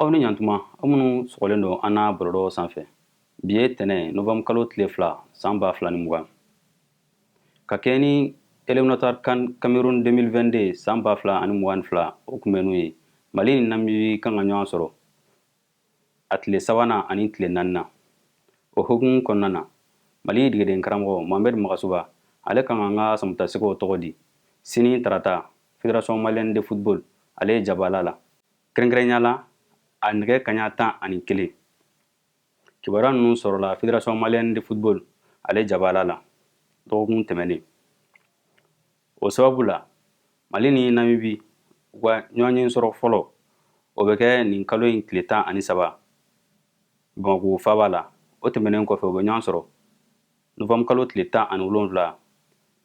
Aw ni ɲantuma, aw minnu sɔgɔlen don an na bɔlɔlɔ sanfɛ. Bi ye tɛnɛ, novembre kalo tile 2, san 2020, ka kɛ ni éliminatoire CAN Cameroun 2022, san 2022, o kunbɛnniw ye. Mali ni Namibi kan ka ɲɔgɔn sɔrɔ a tile sabanan ani tile naaninan. O hukumu kɔnɔna na, Mali degeden karamɔgɔ Mohamed Magasuba, ale kan ka an ka samatasɛgɛw tɔgɔ di sini tarata, Fédération malienne de football ale ye jabala la, kɛrɛnkɛrɛnya la a nɛgɛ kaɲa 11. Kibaruya ninnu sɔrɔla Fédération malienne de football ale jabala la dɔgɔkun tɛmɛnen. O sababu la, Mali ni Namibi u ka ɲɔgɔnye sɔrɔ fɔlɔ, o bɛ kɛ nin kalo in tile 13 Bamakɔ faaba la. O tɛmɛnen kɔfɛ, u bɛ ɲɔgɔn sɔrɔ novembre kalo tile 17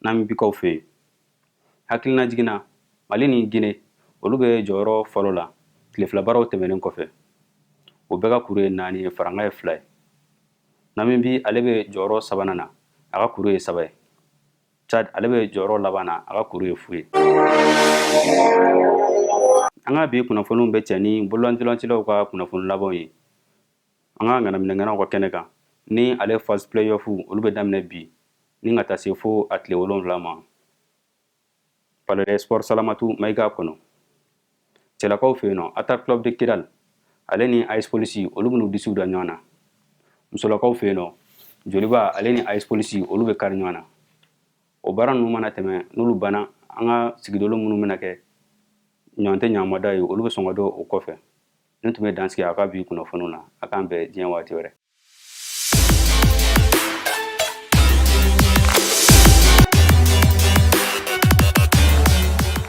Namibikaw fɛ yen. Hakilina jiginna, Mali ni Gine, olu bɛ jɔyɔrɔ fɔlɔ la tile fila baaraw tɛmɛnen kɔfɛ. O bɛɛ ka kuru ye naani ye, farankan ye 2 ye. Namibi, ale bɛ jɔyɔrɔ sabanan na, a ka kuru ye 3 ye. Chad, ale bɛ jɔyɔrɔ laban na, a ka kuru ye fu ye. An ka bi kunnafoniw bɛ cɛ ni bololantolancilaw ka kunnafoni labanw ye an ka ŋanaminɛŋanaw ka kɛnɛ kan, ni ale phase play-off, olu bɛ daminɛ bi ni ka taa se fo a tile 7 ma Palais des Sports Salamatu Mayiga kɔnɔ. Cɛlakaw fɛ yen nɔ, Atar Club de Kidal ale ni AS Police, olu bɛn'u disiw da ɲɔgɔn na. Musolakaw fɛ yen nɔ, Joliba ale ni AS Police, olu bɛ kari ɲɔgɔn na. O baara ninnu mana tɛmɛ, n'olu banna, an ka sigidolo minnu bɛna kɛ ɲɔgɔn tɛ ɲamada ye, olu bɛ sɔn ka don o kɔfɛ. Nin tun bɛ dan sigi a ka bi kunnafoniw na. A k'an bɛn diɲɛ waati wɛrɛ.